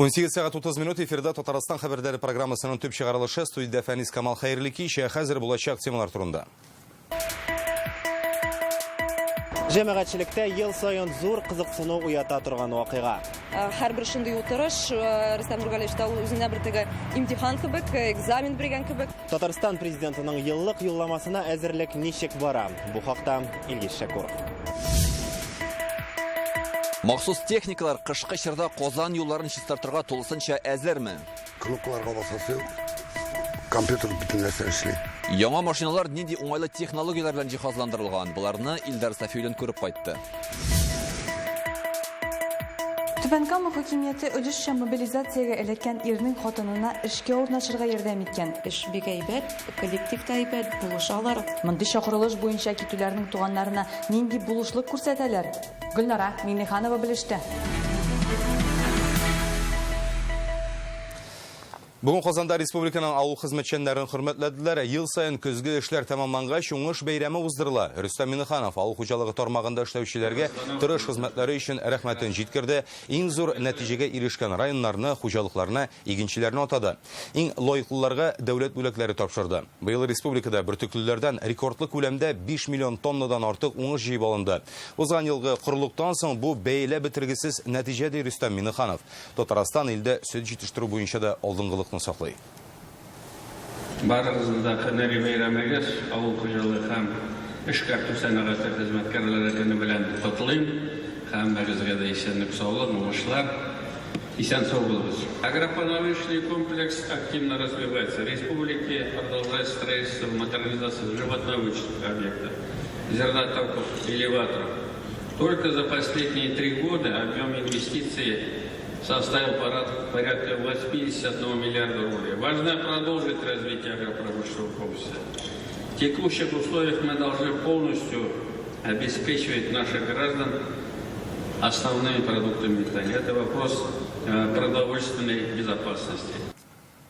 18 сәгать 30 минут эфирда Татарстан хәбәрләре программасының төп чыгарылышы студиядә Фәнис Камал хәерле кич. Ә хәзер булачак темалар турында. Җәмәгатьчелектә ел саен зур кызыксыну уята торган вакыйга. Һәрбер шундый утырыш Рөстәм Нургалиевичта ул үзенә бер теге имтихан кебек, экзамен биргән кебек. Татарстан президентының еллык юлламасына әзерлек ничек бара? Бу хакта Илгиз Шәкуров. Махсус техникалар кышкы чорда Казан юлларын чистартырга тулысынча әзерме? Кнопкаларга басасы юк, компьютер бөтен нәрсә эшли. Яңа машиналар нинди уңайлы технологияләр белән җиһазландырылган? Боларны Илдар Сафиуллин күреп кайтты. Түбән Кама хакимияте өлешчә мобилизациягә эләккән ирнең хатынына эшкә урнашырга ярдәм иткән. Эш бик әйбәт, коллектив та әйбәт, булышалар. Мондый чакырылыш буенча китүләрнең туганнарына нинди булышлык күрсәтәләр? Гөлнара Миңнеханова белеште. Бүген Казанда республиканың авыл хезмәтчәннәрен хөрмәтләделәр. Ел саен көзге эшләр тәмамлангач, уңыш бәйрәме уздырыла. Рөстәм Миннеханов авыл хуҗалыгы тармагында эшләүчеләргә тырыш хезмәтләре өчен рәхмәтен җиткерде. Иң зур нәтиҗәгә ирешкән районнарны, хуҗалыкларны, игенчеләрне атады. Иң лаеклыларга дәүләт бүләкләре тапшырды. Быел республикада бөртеклеләрдән рекордлы күләмдә 5 миллион тоннадан артык уңыш җыеп алынды. Узган елгы корылыктан соң бу бәяләп бетергесез нәтиҗә, ди Рөстәм Миннеханов. Татарстан илдә сөт җитештерү буенча да алдынгылыкны саклый. Барыгызны да һөнәри бәйрәмегез, авыл хуҗалыгы һәм эшкәртү сәнәгате хезмәткәрләре көне белән котлыйм. Һәммәгезгә дә исәнлек-саулык, уңышлар, исән-сау булыгыз. Агропромышленный комплекс активно развивается. В республике продолжается строительство, модернизация животноводческих объектов, зернотоков, элеваторов. Только за последние три года объем инвестиций составил порядка 81 миллиарда рублей. Важно продолжить развитие агропромышленного комплекса. В текущих условиях мы должны полностью обеспечивать наших граждан основными продуктами питания. Это вопрос продовольственной безопасности.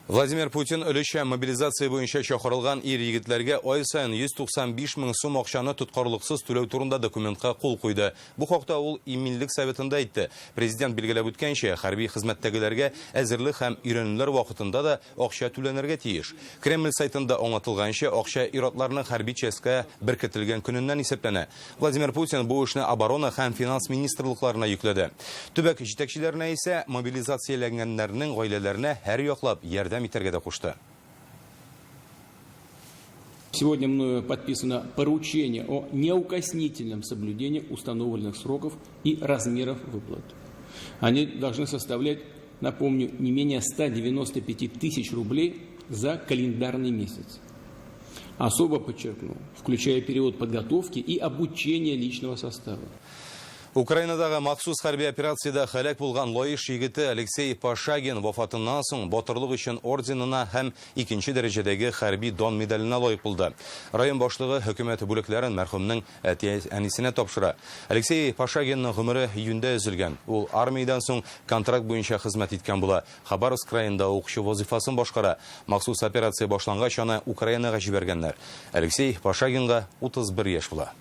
Владимир Путин өлешчә мобилизация буенча чакырылган ир-егетләргә ай саен 195 мең сум акчаны тоткарлыксыз түләү турында документка кул куйды. Бу хакта ул Иминлек советында әйтте. Президент билгеләп үткәнчә, хәрби хезмәттәгеләргә әзерлек һәм өйрәнүләр вакытында да акча түләнергә тиеш. Кремль сайтында аңлатылганча, акча ир-атларның хәрби частька беркетелгән көненнән исәпләнә. Владимир Путин бу эшне оборона һәм финанс министрлыкларына йөкләде. Төбәк җитәкчеләренә исә мобилизацияләнгәннәрнең гаиләләренә һәр яклап ярдәм итәргә дә кушты. Сегодня мною подписано поручение о неукоснительном соблюдении установленных сроков и размеров выплат. Они должны составлять, напомню, не менее 195 тысяч рублей за календарный месяц. Особо подчеркну, включая период подготовки и обучения личного состава. Украинадагы махсус хәрби операциядә һәлак булган Лаеш егете Алексей Пашагин вафатыннан соң батырлык өчен орденына һәм икенче дәрәҗәдәге хәрби дан медаленә лаек булды. Район башлыгы хөкүмәт бүләкләрен мәрхүмнең әти-әнисенә тапшыра. Алексей Пашагинның гомере июньдә өзелгән. Ул армиядән соң контракт буенча хезмәт иткән була. Хабаровск краенда укчы вазыйфасын башкара. Махсус операция башлангач, аны Украинага җибәргәннәр. Алексей Пашагинга 31 яшь була.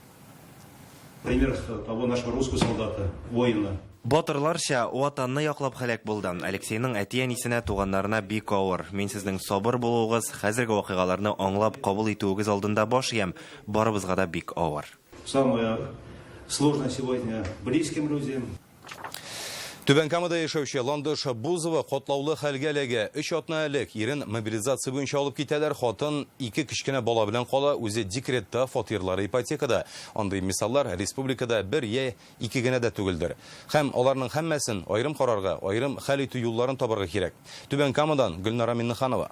Пример того нашего русского солдата, воина. Батырларча Ватанны яклап һәлак булды. Алексейның әти-әнисенә, туганнарына бик авыр. Мин сезнең сабыр булуыгыз, хәзерге вакыйгаларны аңлап кабул итүегез алдында баш иям. Барыбызга да бик авыр. Самое сложное сегодня близким людям. Түбән Камада яшәүче Ландыш Бузова котлаулы хәлгә эләгә. Өч атна элек ирен мобилизация буенча алып китәләр. Хатын ике кечкенә бала белән кала, үзе декретта, фатирлары ипотекада. Андый мисаллар республикада бер я ике генә дә түгелдер. Һәм аларның һәммәсен аерым карарга, аерым хәл итү юлларын табарга кирәк. Түбән Камадан Гөлнара Миннеханова.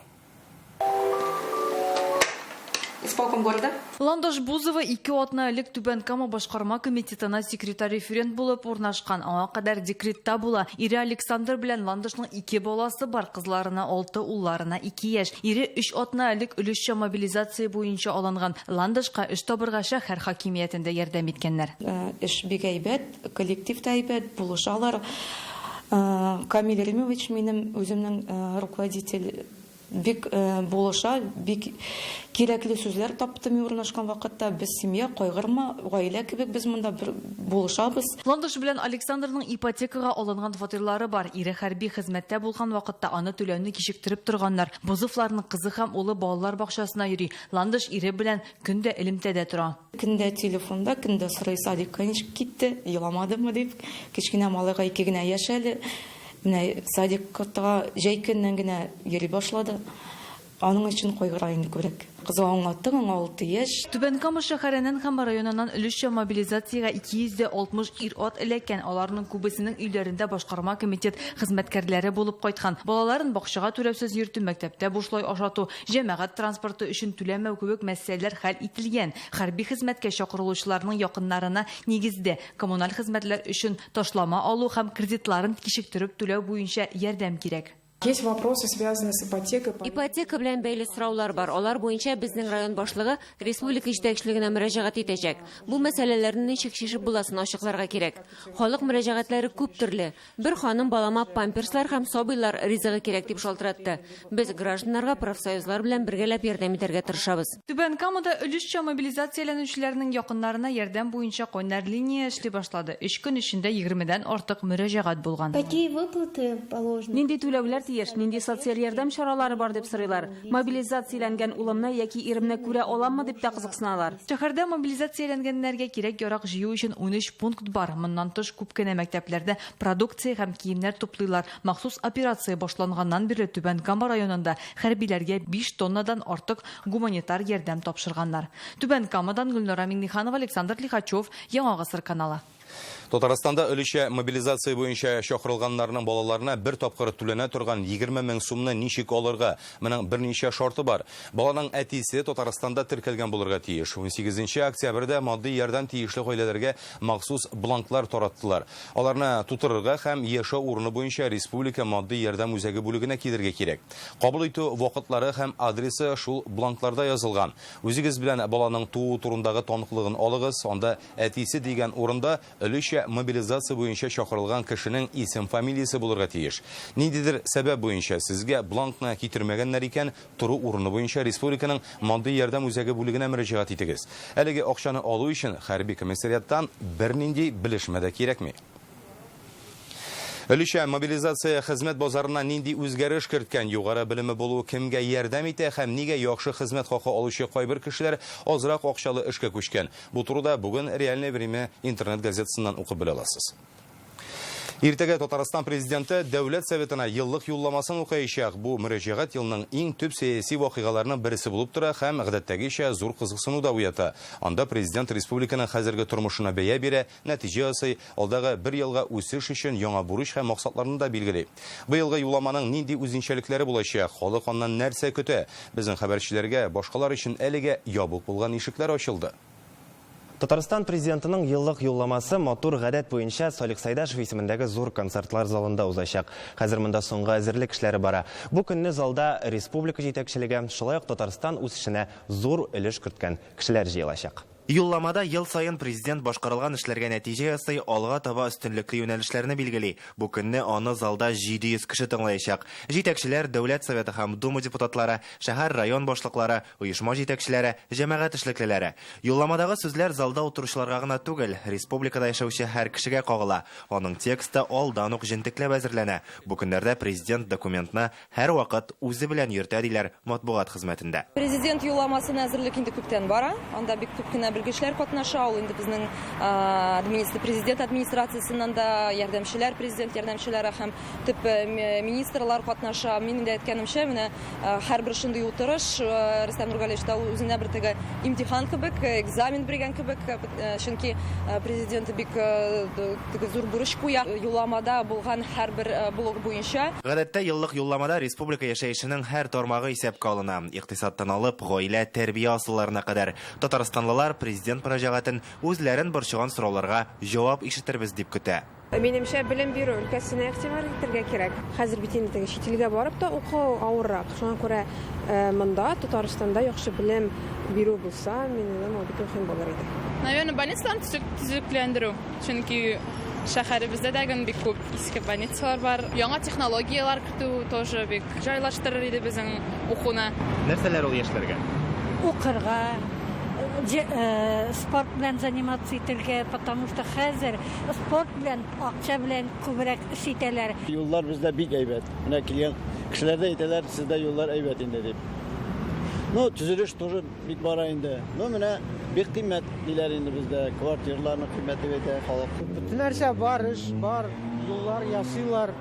Исполком города. Ландыш Бузова ике атна элек Түбән Кама башкарма комитетына секретарь-референт булып урнашкан. Аңа кадәр декретта була. Ире Александр белән Ландышның ике баласы бар, кызларына 6, улларына 2 яшь. Ире өч атна элек өлешчә мобилизация буенча алынган. Ландышка эш табырга шәһәр хакимиятендә ярдәм иткәннәр. Эш бик әйбәт, коллектив та әйбәт, булышалар. Камил Римович минем үземнең руководитель. Бик булыша, бик кирәкле сүзләр тапты мин урнашкан вакытта. Без семья, кайгырма, гаилә кебек без монда бер булышабыз. Ландыш белән Александрның ипотекага алынган фатирлары бар. Ире хәрби хезмәттә булган вакытта аны түләүне кичектереп торганнар. Бозовларның кызы һәм улы балалар бакчасына йөри. Ландыш ире белән көн дә элемтәдә тора. Көн дә телефонда, көн дә сорый, садикка ничек китте, еламадымы дип. Кечкенә малайга 2 генә яшь әле. Менә садикка җәй көннән генә йөри башлады. Аның өчен кайгыра инде күбрәк. Кызга аңлаттым, аңа 6 яшь. Түбән Кама шәһәреннән һәм районыннан өлешчә мобилизациягә 260 ир-ат эләккән. Аларның күбесенең өйләрендә башкарма комитет хезмәткәрләре булып кайткан. Балаларын бакчага түләүсез йөртү, мәктәптә бушлай ашату, җәмәгать транспорты өчен түләмәү кебек мәсьәләләр хәл ителгән. Хәрби хезмәткә чакырылучыларның якыннарына нигездә коммуналь хезмәтләр өчен ташлама алу һәм кредитларын кичектереп түләү буенча ярдәм кирәк. Есть вопросы, связанные с ипотекой. Ипотека белән бәйле сораулар бар. Алар буенча безнең район башлыгы республика җитәкчелегенә мөрәҗәгать итәчәк. Бу мәсьәләләрне ничек чишеп буласын ачыкларга кирәк. Халык мөрәҗәгатьләре күп төрле. Бер ханым балама памперслар һәм сабыйлар ризыгы кирәк дип шалтыратты. Без гражданнарга профсоюзлар белән бергәләп ярдәм итәргә тырышабыз. Түбән Камада өлешчә мобилизацияләнүчеләрнең якыннарына ярдәм буенча кайнар линия эшли башлады. 3 көн эчендә 20-дән артык мөрәҗәгать булган. Какие выплаты положены? Нинди түләүләр тиеш, нинди социаль ярдәм чаралары бар дип сорыйлар. Мобилизацияләнгән улымны яки иремне күрә аламмы дип тә кызыксыналар. Шәһәрдә мобилизацияләнгәннәргә кирәк-ярак җыю өчен 13 пункт бар. Моннан тыш күп кенә мәктәпләрдә продукция һәм киемнәр туплыйлар. Махсус операция башланганнан бирле Түбән Кама районында хәрбиләргә 5 тоннадан артык гуманитар ярдәм тапшырганнар. Түбән Камадан Гөлнара Миңнеханова, Александр Лихачев, Яңа Гасыр каналы. Татарстанда өлешчә мобилизация буенча чакырылганнарның балаларына бер тапкыр түләнә торган 20 мең сумны ничек алырга? Моның берничә шарты бар. Баланың әтисе Татарстанда теркәлгән булырга тиеш. 18 октябрьдә матди ярдәм тиешле гаиләләргә махсус бланклар тараттылар. Аларны тутырырга һәм яшәү урыны буенча республика матди ярдәм үзәге бүлегенә килергә кирәк. Кабул итү вакытлары һәм адресы шул бланкларда язылган. Үзегез белән баланың туу турындагы таныклыгын алыгыз. Анда әтисе дигән урында өлешчә мобилизация буенча чакырылган кешенең исем фамилиясе булырга тиеш. Ниндидер сәбәп буенча сезгә бланкны китермәгәннәр икән, тору урыны буенча республиканың матди ярдәм үзәге бүлегенә мөрәҗәгать итегез. Әлеге акчаны алу өчен хәрби комиссариаттан бернинди белешмә дә кирәкми. Өлешчә мобилизация хезмәт базарына нинди үзгәреш керткән, югары белеме булу кемгә ярдәм итә һәм нигә яхшы хезмәт хакы алучы кайбер кешеләр азрак акчалы эшкә күчкән. Бу турыда бүген Реальное время интернет газетасыннан укып белә аласыз. Иртәгә Татарстан президенты Дәүләт Советына еллык юлламасын укыячак. Бу мөрәҗәгать елның иң төп сәяси вакыйгаларының берсе булып тора һәм гадәттәгечә зур кызыксыну да уята. Анда президент республиканың хәзерге тормышына бәя бирә, нәтиҗә ясый, алдагы бер елга үсеш өчен яңа бурыч һәм максатларны да билгели. Быелгы юлламаның нинди үзенчәлекләре булачак, халык аннан нәрсә көтә? Безнең хәбәрчеләргә башкалар өчен әлегә ябык булган ишекләр ачылды. Татарстан президентының еллык юлламасы матур гадәт буенча Салих Сайдашев исемендәге зур концертлар залында узачак. Хәзер монда соңгы әзерлек эшләре бара. Бу көнне залда республика җитәкчелеге, шулай ук Татарстан үсешенә зур өлеш керткән кешеләр җыелачак. Юлламада ел саен президент башкарылган эшләргә нәтиҗә ясый, алга таба өстенлекле юнәлешләрне билгели. Бу көнне аны залда 700 кеше тыңлаячак. Җитәкчеләр, Дәүләт Советы һәм Дума депутатлары, шәһәр, район башлыклары, оешма җитәкчеләре, җәмәгать эшлеклеләре. Юлламадагы сүзләр залда утыручыларга гына түгел, республикада яшәүче һәр кешегә кагыла. Аның тексты алдан ук җентекләп әзерләнә. Бу көннәрдә президент документны һәр вакыт үзе белән йөртә, диләр матбугат хезмәтендә. Президент юлламасын әзерлек инде күптән бара. Анда бик күп кенә белгечләр катнаша. Ул инде безнең президент администрациясеннән дә ярдәмчеләр, президент ярдәмчеләре һәм төп министрлар катнаша. Мин инде әйткәнемчә, менә һәрбер шундый утырыш Рөстәм Нургалиевич та үзенә бер теге имтихан кебек, экзамен биргән кебек, чөнки президент бик теге зур бурыч куя. Юлламада булган һәрбер блок буенча. Гадәттә еллык юлламада республика яшәешенең һәр тармагы исәпкә алына. Икътисадтан алып, гаилә, тәрбия асылларына кадәр. Татарстанлылар президент мөрәҗәгатен үзләрен борчыган сорауларга җавап ишетербез дип көтә. Минемчә, белем бирү өлкәсенә игътибар итәргә кирәк. Хәзер бит инде чит илгә барып та уку авыррак. Шуңа күрә монда Татарстанда яхшы белем бирү булса, мин уйлыйм, ул бик мөһим булыр иде. Наверное, больницаларны төзекләндерү, чөнки Шәһәребездә дә бик күп иске больницалар бар. Яңа технологияләр кертү тоже бик җайлаштырыр иде безнең укуны. Нәрсәләр ул яшьләргә? Укырга, спорт белән заниматься итәргә, потому что хәзер спорт белән, акча белән күбрәк эш итәләр. Юллар бездә бик әйбәт. Менә килгән кешеләр дә әйтәләр, сездә юллар әйбәт инде дип. Ну, төзелеш тоже бик бара инде. Ну, менә бик кыйммәт диләр инде бездә. Квартираларны кыйммәт дип әйтә халык. Бөтен нәрсә бар, эш бар, юллар ясыйлар.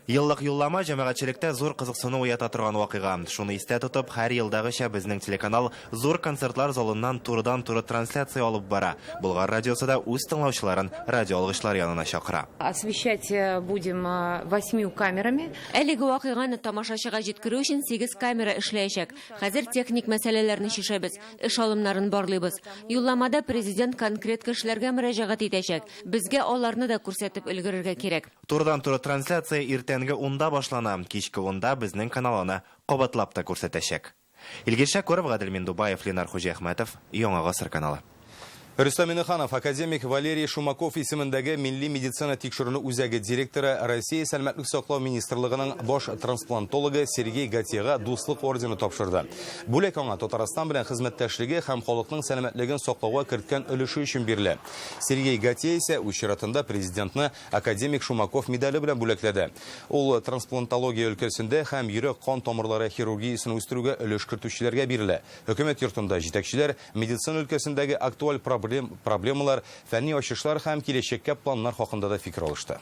Еллык юллама җәмәгатьчелектә зур кызыксыну уята торган вакыйга. Шуны истә тотып, һәр елдагыча безнең телеканал зур концертлар залыннан турыдан-туры трансляция алып бара. Болгар радиосы да үз тыңлаучыларын радиоалгычлар янына чакыра. Освещать будем 8 камерами. Әлеге вакыйганы тамашачыга җиткерү өчен 8 камера эшләячәк. Хәзер техник мәсьәләләрне чишәбез, эш алымнарын барлыйбыз. Юлламада президент конкрет кешеләргә мөрәҗәгать итәчәк. Безгә аларны да күрсәтеп өлгерергә кирәк. Турыдан-туры трансляция иртәнге 10-да башлана. Кичке 10-да безнең канал аны кабатлап та күрсәтәчәк. Илгиз Шәкүров, Гадел Миндубаев, Ленар Хуҗиәхмәтов, Яңа Гасыр каналы. Рөстәм Миңнеханов академик Валерий Шумаков исемендәге Милли медицина тикшеренү үзәге директоры, Россия сәламәтлек саклау министрлыгының баш трансплантологы Сергей Гатьега Дуслык ордены тапшырды. Бүләк аңа Татарстан белән хезмәттәшлеге һәм халыкның сәламәтлеген саклауга керткән өлеше өчен бирелә. Сергей Гатье исә үз чиратында президентны академик Шумаков медале белән бүләкләде. Ул трансплантология өлкәсендә һәм йөрәк-кан тамырлары хирургиясен үстерүгә өлеш кертүчеләргә бирелә. Хөкүмәт йортында җитәкчеләр медицина өлкәсендәге актуаль проблемалар, фәнни ачышлар һәм киләчәккә планнар хакында да фикер алышты.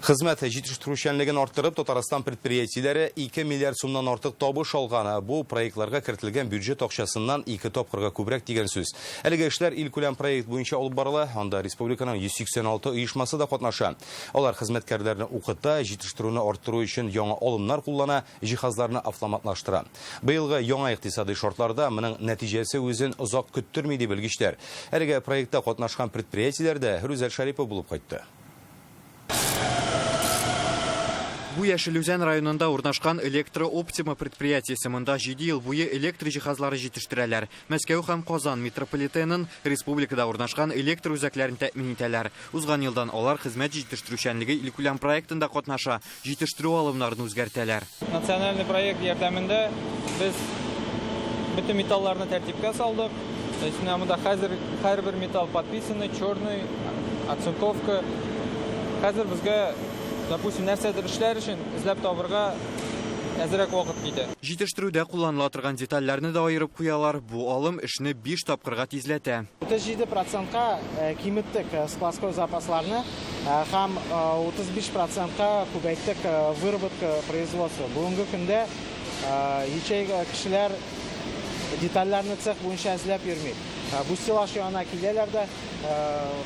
Хезмәт җитештерүчәнлеген арттырып, Татарстан предприятиеләре 2 миллиард сумнан артык табыш алган. Бу проектларга кертелгән бюджет акчасыннан 2 тапкырга күбрәк дигән сүз. Әлеге эшләр илкүләм проект буенча алып барыла. Анда республиканың 186 оешмасы да катнаша. Алар хезмәткәрләрне укыта, җитештерүне арттыру өчен яңа алымнар куллана, җиһазларны автоматлаштыра. Быелгы яңа икътисади шартларда моның нәтиҗәсе үзен озак көттерми ди белгечләр. Әлеге проектта катнашкан предприятиеләрдә Рүзәл Шарипов булып кайтты. Бу Яшел Үзән районында урнашкан Электрооптима предприятиесе. Монда 7 ел буе электр җиһазлары җитештерәләр. Мәскәү һәм Казан метрополитенын республикада урнашкан электр үзәкләрен тәэмин итәләр. Узган елдан алар хезмәт җитештерүчәнлеге илкүләм проектында катнаша, җитештерү алымнарын үзгәртәләр. Национальный проект ярдәмендә без бөтен металларны тәртипкә салдык. То есть менә монда хәзер һәрбер металл подписанный, черный, оцинковка. Хәзер безгә, допустим, нәрсәдер эшләр өчен эзләп табырга әзрәк вакыт китә. Җитештерүдә кулланыла торган детальләрне дә аерып куялар. Бу алым эшне 5 тапкырга тизләтә. 37%-ка киметтек складской запасларны һәм 35%-ка күбәйттек выработка производства. Бүгенге көндә ячейка кешеләр детальләрне цех буенча эзләп йөрми. Бу стеллаж янына киләләр дә,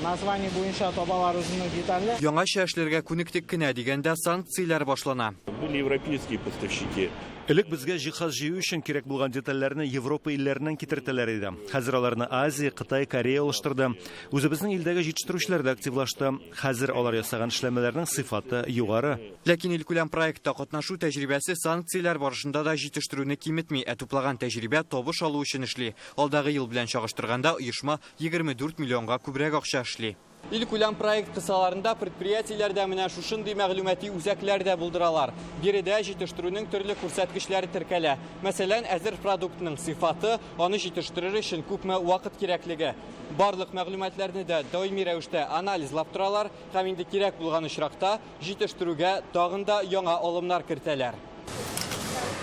название буенча табалар үзенең детальне. Яңача эшләргә күнектек кенә дигәндә санкцияләр башлана. Были европейские поставщики. Элек безгә җиһаз җыю өчен кирәк булган детальләрне Европа илләреннән китертәләр иде. Хәзер аларны Азия, Кытай, Корея алыштырды. Үзебезнең илдәге җитештерүчеләр дә активлашты. Хәзер алар ясаган эшләмәләрнең сыйфаты югары. Ләкин илкүләм проектта катнашу тәҗрибәсе санкцияләр барышында да җитештерүне киметми, ә туплаган тәҗрибә табыш алу өчен эшли. Алдагы ел белән чагыштырганда оешма 24 миллионга күбрәк акча эшли. Илкүләм проект кысаларында предприятиеләрдә менә шушындый мәгълүмати үзәкләр дә булдыралар. Биредә җитештерүнең төрле күрсәткечләре теркәлә. Мәсәлән, әзер продуктның сыйфаты, аны җитештерер өчен күпме вакыт кирәклеге. Барлык мәгълүматларны да даими рәвештә анализлап торалар һәм инде кирәк булган очракта җитештерүгә тагын да яңа алымнар кертәләр.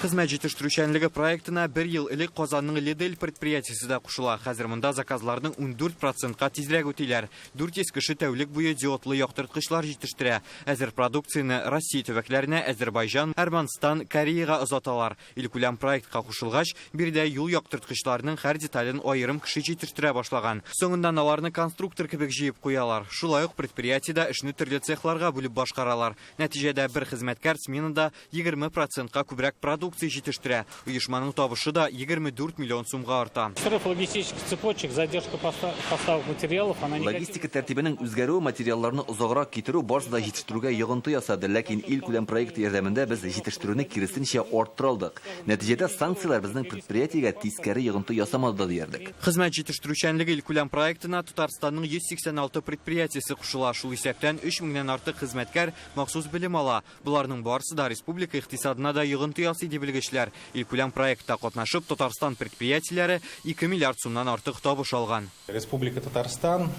Хезмәт җитештерүчәнлеге проектына бер ел элек Казанның Ледель предприятиесе дә кушыла. Хәзер монда заказларның 14%-ка тизрәк үтиләр. 400 кеше тәүлек буе диодлы яктырткычлар җитештерә. Әзер продукцияне Россия төбәкләренә, Әзербайҗан, Әрмәнстан, Кореяга озаталар. Илкүләм проектка кушылгач, биредә юл яктырткычларының һәр детален аерым кеше җитештерә башлаган. Соңыннан аларны конструктор кебек җыеп куялар. Шулай ук предприятиедә эшне төрле цехларга бүлеп башкаралар. Нәтиҗәдә бер хезмәткәр сменада 20%-ка күбрәк продукция продукция җитештерә. Оешманың табышы да 24 миллион сумга арта. Срыв логистических цепочек, задержка поставок материалов, она негативно Логистика тәртибенең үзгәрүе, материалларны озаграк китерү барысы да җитештерүгә йогынты ясады, ләкин илкүләм проект ярдәмендә без җитештерүне киресенчә арттыра алдык. Нәтиҗәдә санкцияләр безнең предприятиегә тискәре йогынты ясамады да диярлек. Хезмәт җитештерүчәнлеге илкүләм проектына Татарстанның 186 предприятиесе кушыла. Шул исәптән 3 меңнән артык хезмәткәр махсус белем ала. Боларның барысы да республика икътисадына да йогынты ясый, ди белгечләр. Илкүләм проектта катнашып, Татарстан предприятиеләре 2 миллиард сумнан артык табыш алган. Республика Татарстан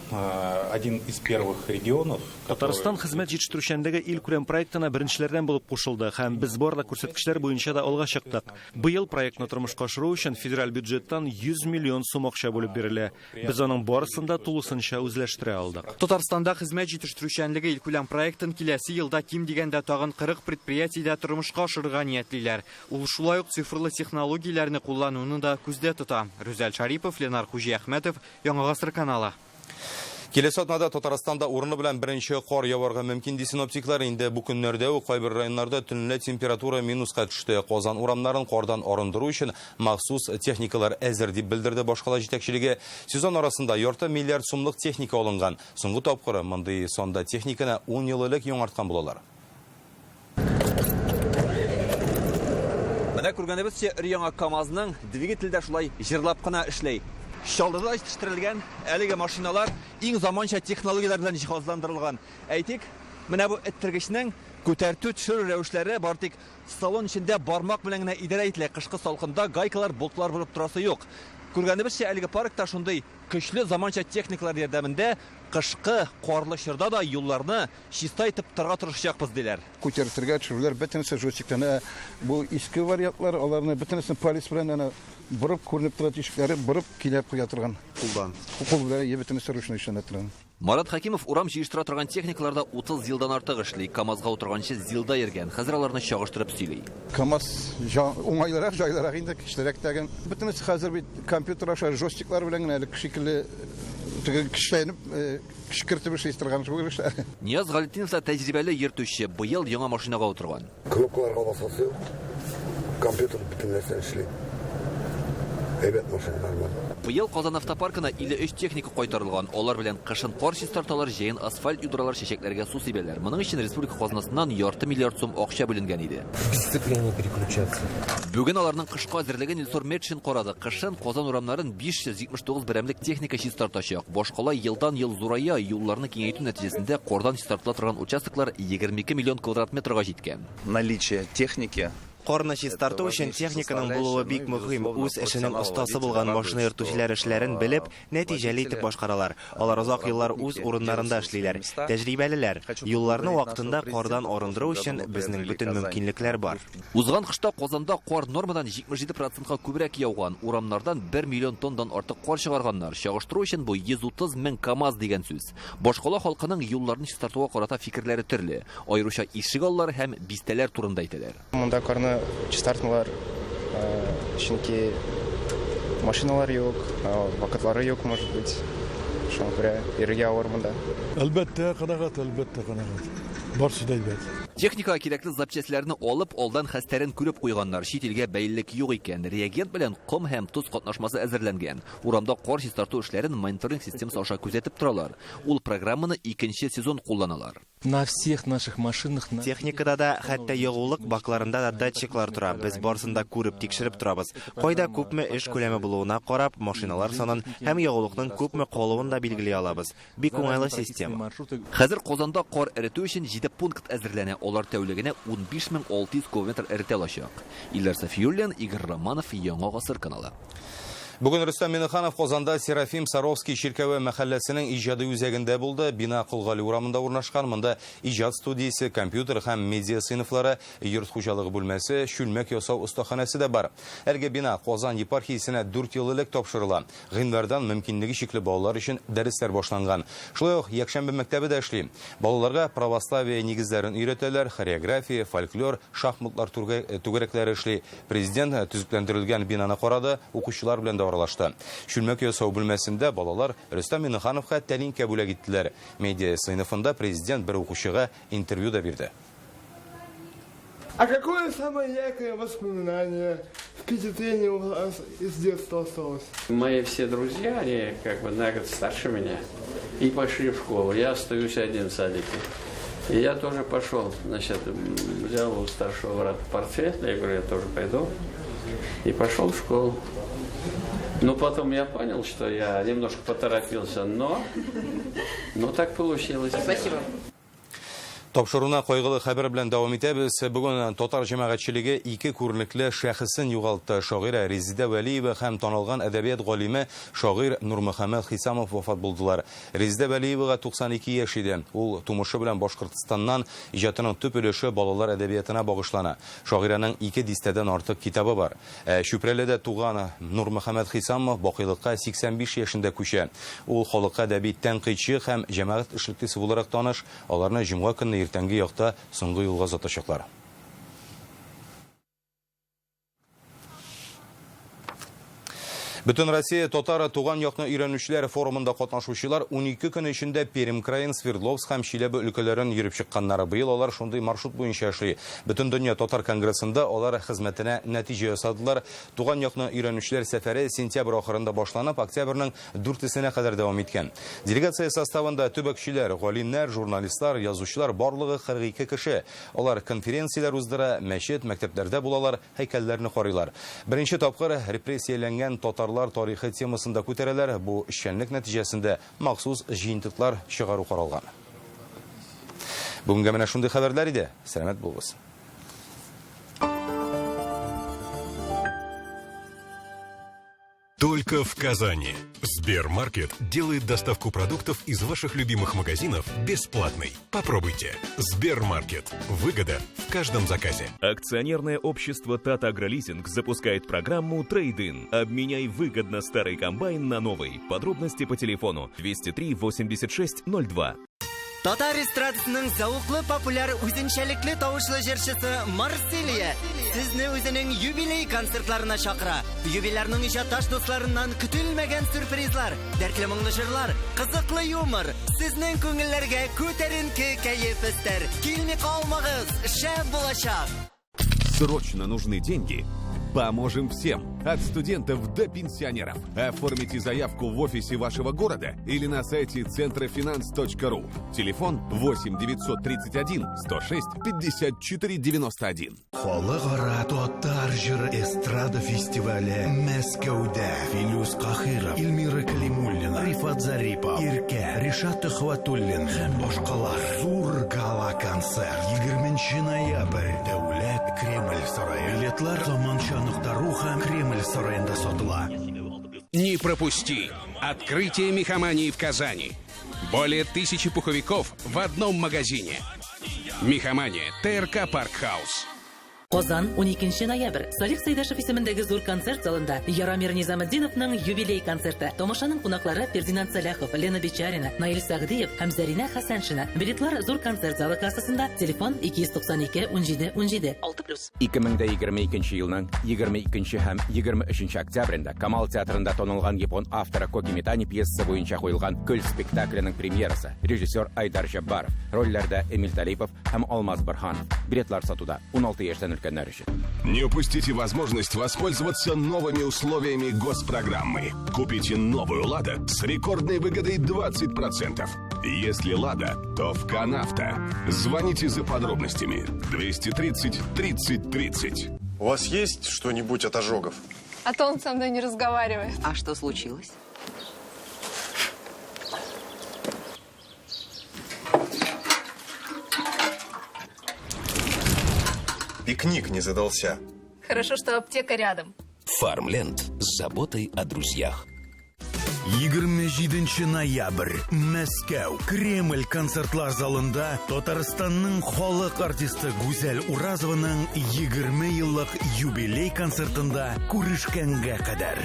один из первых регионов, Татарстан хезмәт җитештерүчәнлеге илкүләм проектына беренчеләрдән булып кушылды һәм без барлык күрсәткечләр буенча да алга чыктык. Быел проектны тормышка ашыру өчен федераль бюджеттан 100 миллион сум акча бүлеп бирелә. Без аның барысын да тулысынча үзләштерә алдык. Татарстанда хезмәт җитештерүчәнлеге илкүләм проектын киләсе елда ким дигәндә тагын 40 предприятиедә тормышка ашырырга ниятлиләр. Ул шулай ук цифрлы технологияләрне куллануны да күздә тота. Рүзәл Шарипов, Ленар Хуҗиәхмәтов, Яңа Гасыр каналы. Киләсе атнада Татарстанда урыны белән беренче кар яварга мөмкин ди синоптиклар. Инде бу көннәрдә үк кайбер районнарда төнлә температура минуска төште. Казан урамнарын кардан арындыру өчен махсус техникалар әзер дип белдерде башкала җитәкчелеге. Сезон арасында ярты миллиард сумлык техника алынган. Соңгы тапкыры мондый санда техниканы 10 ел элек яңарткан булалар. Менә күргәнебезчә, өр-яңа КАМАЗның двигателе дә шулай җырлап кына эшли. Чаллыда җитештерелгән әлеге машиналар иң заманча технологияләр белән җиһазландырылган. Әйтик, менә бу эттергечнең күтәртү-төшерү рәвешләре бары тик салон эчендә бармак белән генә идарә ителә. Кышкы салкында гайкалар, болтлар борып торасы юк. Күргәнебезчә, әлеге паркта шундый көчле заманча техникалар ярдәмендә кышкы карлы чорда да юлларны чиста итеп тотарга тырышачакбыз, диләр. Күтәртергә төшерүләр бөтенесе джойстиктан. Ә бу иске вариантлар, аларны бөтенесен палец белән әнә борып, күренеп тора тишекләре, борып киләп куя торган. Кулдан. Кул белән, е, бөтенесе ручной эшләнә торган. Марат Хәкимов урам җыештыра торган техникаларда 30 елдан артык эшли. КАМАЗга утырганчы ЗИЛда йөргән. Хәзер аларны чагыштырып сөйли. КАМАЗ уңайлырак, җайлырак инде, кечерәк тәген. Бөтенесе хәзер бит компьютер аша джойстиклар белән генә әле шикелле теге көчләнеп, кечкертеп эшли торган шул эшләр. Нияз Галетдинов та тәҗрибәле йөртүче, быел яңа машинага утырган. Кнопкаларга басасы юк, компьютер бөтен нәрсә эшли. Әйбәт машина, нормаль. Быел Казан автопаркына 53 техника кайтарылган. Алар белән кышын кар чистарталар, җәен асфальт юдыралар, чәчәкләргә су сибәләр. Моның өчен республика казнасыннан ярты миллиард сум акча бүленгән иде. Сцепление переключаться. Бүген аларның кышка әзерлеген Илсур Метшин карады. Кышын Казан урамнарын 579 берәмлек техника чистартачак. Башкала елдан-ел зурая, юлларны киңәйтү нәтиҗәсендә кардан чистартыла торган участоклар 22 миллион квадрат метрга җиткән. Наличие техники. Карны чистарту өчен техниканың булуы бик мөһим. Үз эшенең остасы булган машина йөртүчеләр эшләрен белеп, нәтиҗәле итеп башкаралар. Алар озак еллар үз урыннарында эшлиләр. Тәҗрибәлеләр. Юлларны вакытында кардан арындыру өчен безнең бөтен мөмкинлекләр бар. Узган кышта Казанда кар нормадан 77 процентка күбрәк яуган. Урамнардан 1 миллион тоннадан артык кар чыгарганнар. Чагыштыру өчен бу 130 мең КАМАЗ дигән сүз. Башкала халкының юлларны чистартуга карата фикерләре төрле. Аеруча ишек аллары һәм бистәләр турында әйтәләр. Монда карны чистартмыйлар, чөнки машиналар юк, вакытлары юк, может быть. Шуңа күрә йөрергә авыр монда. Әлбәттә, канәгать, әлбәттә, канәгать. Барысы да әйбәт. Техникага кирәкле запчастьләрне алып, алдан хәстәрен күреп куйганнар. Чит илгә бәйлелек юк икән. Реагент белән ком һәм тоз катнашмасы әзерләнгән. Урамда кар чистарту эшләрен мониторинг системасы аша күзәтеп торалар. Ул программаны икенче сезон кулланалар. На всех наших машинах, на Техникада да, хәтта ягулык бакларында да датчиклар тора. Без барысын да күреп, тикшереп торабыз. Кайда күпме эш күләме булуына карап, машиналар санын һәм ягулыкның күпме калуын да билгели алабыз. Бик уңайлы система. Хәзер Казанда кар эретү өчен 7 пункт әзерләнә. Алар тәүлегенә 15600 кубометр эретә алачак. Илдар Сафиуллин, Игорь Романов, Яңа Гасыр каналы. Бүген Рөстәм Миңнеханов Казанда Серафим Саровский чиркәве мәхәлләсенең иҗади үзәгендә булды. Бина Кол Гали урамында урнашкан. Монда иҗат студиясе, компьютер һәм медиа сыйныфлары, йорт хуҗалыгы бүлмәсе, чүлмәк ясау остаханәсе дә бар. Әлеге бина Казан епархиясенә 4 ел элек тапшырыла. Гыйнвардан мөмкинлеге чикле балалар өчен дәресләр башланган. Шулай ук якшәмбе мәктәбе дә эшли. Балаларга православие нигезләрен өйрәтәләр, хореография, фольклор, шахматлар түгәрәкләре эшли. Президент төзекләндерелгән бинаны карады, укучылар белән дә аралашты. Чүлмәк ясау бүлмәсендә балалар Рөстәм Миңнехановка тәлинкә бүләк иттеләр. Медиа сыйныфында президент бер укучыга интервью да бирде. А какое самое яркое воспоминание, впечатление у вас из детства осталось? Мои все друзья, они как бы на год старше меня, и пошли в школу. Я остаюсь один в садике. И я тоже пошел, значит, взял у старшего брата портфель, я говорю, я тоже пойду. И пошел в школу. Ну, потом я понял, что я немножко поторопился, но так получилось. Спасибо. Тапшыруны кайгылы хәбәр белән дәвам итәбез. Бүген татар җәмәгатьчелеге ике күренекле шәхесен югалтты. Шагыйрә Резидә Вәлиева һәм танылган әдәбият галиме шагыйрь Нурмөхәммәт Хисамов вафат булдылар. Резидә Вәлиевага 92 яшь иде. Ул тумышы белән Башкортстаннан, иҗатының төп өлеше балалар әдәбиятына багышлана. Шагыйрәнең 2 дистәдән артык китабы бар. Чүпрәледә туган Нурмөхәммәт Хисамов бакыйлыкка 85 яшендә күчә. Ул халыкка әдәби тәнкыйтьче һәм җәмәгать эшлеклесе буларак таныш. Аларны җомга көнне иртәнге якта соңгы юлга озатачаклар. Бөтен Россия татар туган якны өйрәнүчеләр форумында катнашучылар 12 көн эчендә Пермь краен, Свердловск һәм Чиләбе өлкәләрен йөреп чыкканнар. Быел алар шундый маршрут буенча эшли. Бөтен дөнья татар конгрессында алар хезмәтенә нәтиҗә ясадылар. Туган якны өйрәнүчеләр сәфәре сентябрь ахырында башланып, октябрьнең 4-сенә кадәр дәвам иткән. Делегация составында төбәкчеләр, галимнәр, журналистлар, язучылар барлыгы 42 кеше. Алар конференцияләр уздыра, мәчет, мәктәпләрдә булалар, һәйкәлләрне карыйлар. Беренче тапкыр репрессияләнгән татарлар тарихы темасында күтәрәләр. Бу эшчәнлек нәтиҗәсендә махсус җыентыклар чыгару каралган. Бүгенгә менә шундый хәбәрләр иде. Сәламәт булыгыз. Только в Казани. Сбермаркет делает доставку продуктов из ваших любимых магазинов бесплатной. Попробуйте. Сбермаркет. Выгода в каждом заказе. Акционерное общество «Тата Агролизинг» запускает программу «Трейд-ин». Обменяй выгодно старый комбайн на новый. Подробности по телефону 203 86 02. Татар эстрадасының зәвыклы, популяр, үзенчәлекле тавышлы җырчысы Марсилия сезне үзенең юбилей концертларына чакыра. Юбилярның иҗатташ дусларыннан көтелмәгән сюрпризлар, дәртле моңлы җырлар, кызыклы юмор сезнең күңелләргә күтәренке кәеф өстәр. Килми калмагыз, шәп булачак. Срочно нужны деньги? Поможем всем, от студентов до пенсионеров. Оформите заявку в офисе вашего города или на сайте центрофинанс.ру. Телефон 8 931 106 54 91. Халыкара татар җыры эстрада фестивале Мәскәүдә. Филүс Каһиров, Эльмира Калимуллина, Рифат Зарипов, Иркә, Ришат Төхвәтуллин һәм башкалар. Зур гала-концерт 20 ноябрь Дәүләт Кремль сарае. Билетлар заманча.ру һәм Кремль сараенда сатыла. Не пропусти! Открытие Мехомании в Казани. Более 1000 пуховиков в одном магазине. Мехомания, ТРК Парк Хаус. Казан, 12 ноябрь. Салих Сәйдәшев исемендәге зур концерт залында Ярамир Низаметдиновның юбилей концерты. Тамашаның кунаклары Фердинанд Сәлахов, Лена Бичарина, Наил Сәгъдиев һәм Зәринә Хәсәншина. Билетлар зур концерт залы кассасында, телефон 292 17 17 6+. 2022 елның 22 һәм 23 октябрендә Камал театрында танылган япон авторы Коки Митани пьесасы буенча куелган Көл спектакленең премьерасы. Режиссер Айдар Җаббаров. Рольләрдә Эмиль Талипов һәм Алмаз Борһанов. Билетлар сатуда 16 яшьтән өлкәннәр өчен. Не упустите возможность воспользоваться новыми условиями госпрограммы. Купите новую «Лада» с рекордной выгодой 20%. Если «Лада», то в Канавто. Звоните за подробностями 230 30 30. У вас есть что-нибудь от ожогов? А то он со мной не разговаривает. А что случилось? Пикник не задался. Хорошо, что аптека рядом. Фармленд с заботой о друзьях. 27 ноябрь. Мәскәү. Кремль концертлар залында Татарстанның халык артисты Гүзәл Уразованың 20 еллык юбилей концертында күрешкәнгә кадәр.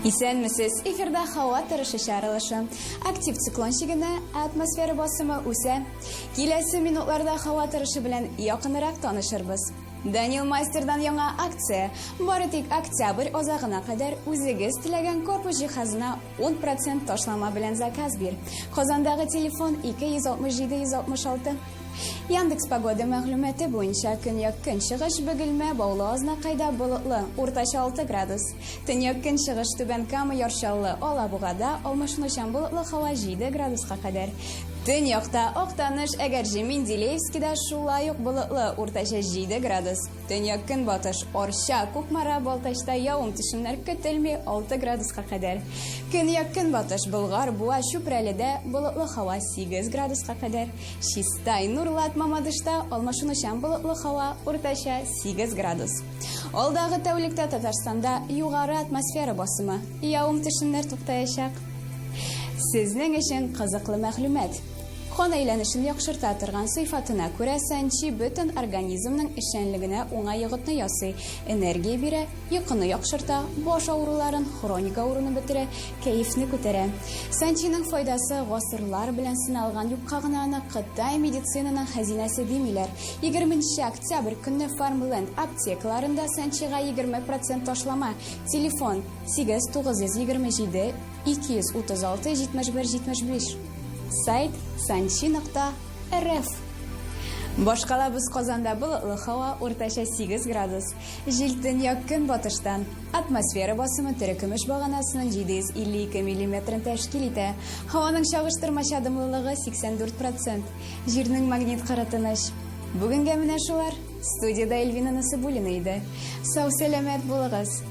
Исәнмесез, эфирда һава торышы чыгарылышы. Актив циклон чигенә, атмосфера басымы үсә. Киләсе минутларда һава торышы белән якынрак танышырбыз. Данил Мастердан яңа акция. Бары тик октябрь азагына кадәр үзегез теләгән корпус җиһазына 10% ташлама белән заказ бир. Казандагы телефон 267 166. Яндекс Погода мәгълүматы буенча көньяк көнчыгыш Бөгелмә, Баулы, Азнакайда болытлы, уртача 6 градус. Төньяк көнчыгыш Түбән Кама, Яр Чаллы, Алабугада алмашынучан болытлы һава 7 градуска кадәр. Төньякта Актаныш, Әгерҗе, Менделеевскида шулай ук болытлы, уртача 7 градус. Төньяк көнбатыш Арча, Кукмара, Балтачта явым-төшемнәр көтелми, 6 градуска кадәр. Көньяк көнбатыш Болгар, Буа, Чүпрәледә болытлы һава 8 градуска кадәр. Чистай, Нурлат, Мамадышта алмашынучан болытлы һава, уртача 8 градус. Алдагы тәүлектә Татарстанда югары атмосфера басымы, явым-төшемнәр туктаячак. Сезнең өчен кызыклы мәгълүмат. Кан әйләнешен яхшырта торган сыйфатына күрә сәнчи бөтен организмның эшчәнлегенә уңай йогынты ясый, энергия бирә, йокыны яхшырта, баш авыруларын, хроник авыруны бетерә, кәефне күтәрә. Сәнчиның файдасы гасырлар белән сыналган, юкка гына аны Кытай медицинаның хәзинәсе димиләр. 20 октябрь көнне Фармленд аптекаларында сәнчига 20% ташлама. Телефон 8 927 236 71 75. Сайт санчи.рф. Башкалабыз Казанда болытлы һава, уртача 8 градус. Җил төньяк көнбатыштан. Атмосфера басымы терекөмеш баганасының 752 миллиметрын тәшкил итә. Һаваның чагыштырмача дымлылыгы 84%. Җирнең магнит кыры тыныч. Бүгенгә менә шулар. Студиядә Эльвина Насыбуллина иде. Сау сәламәт булыгыз.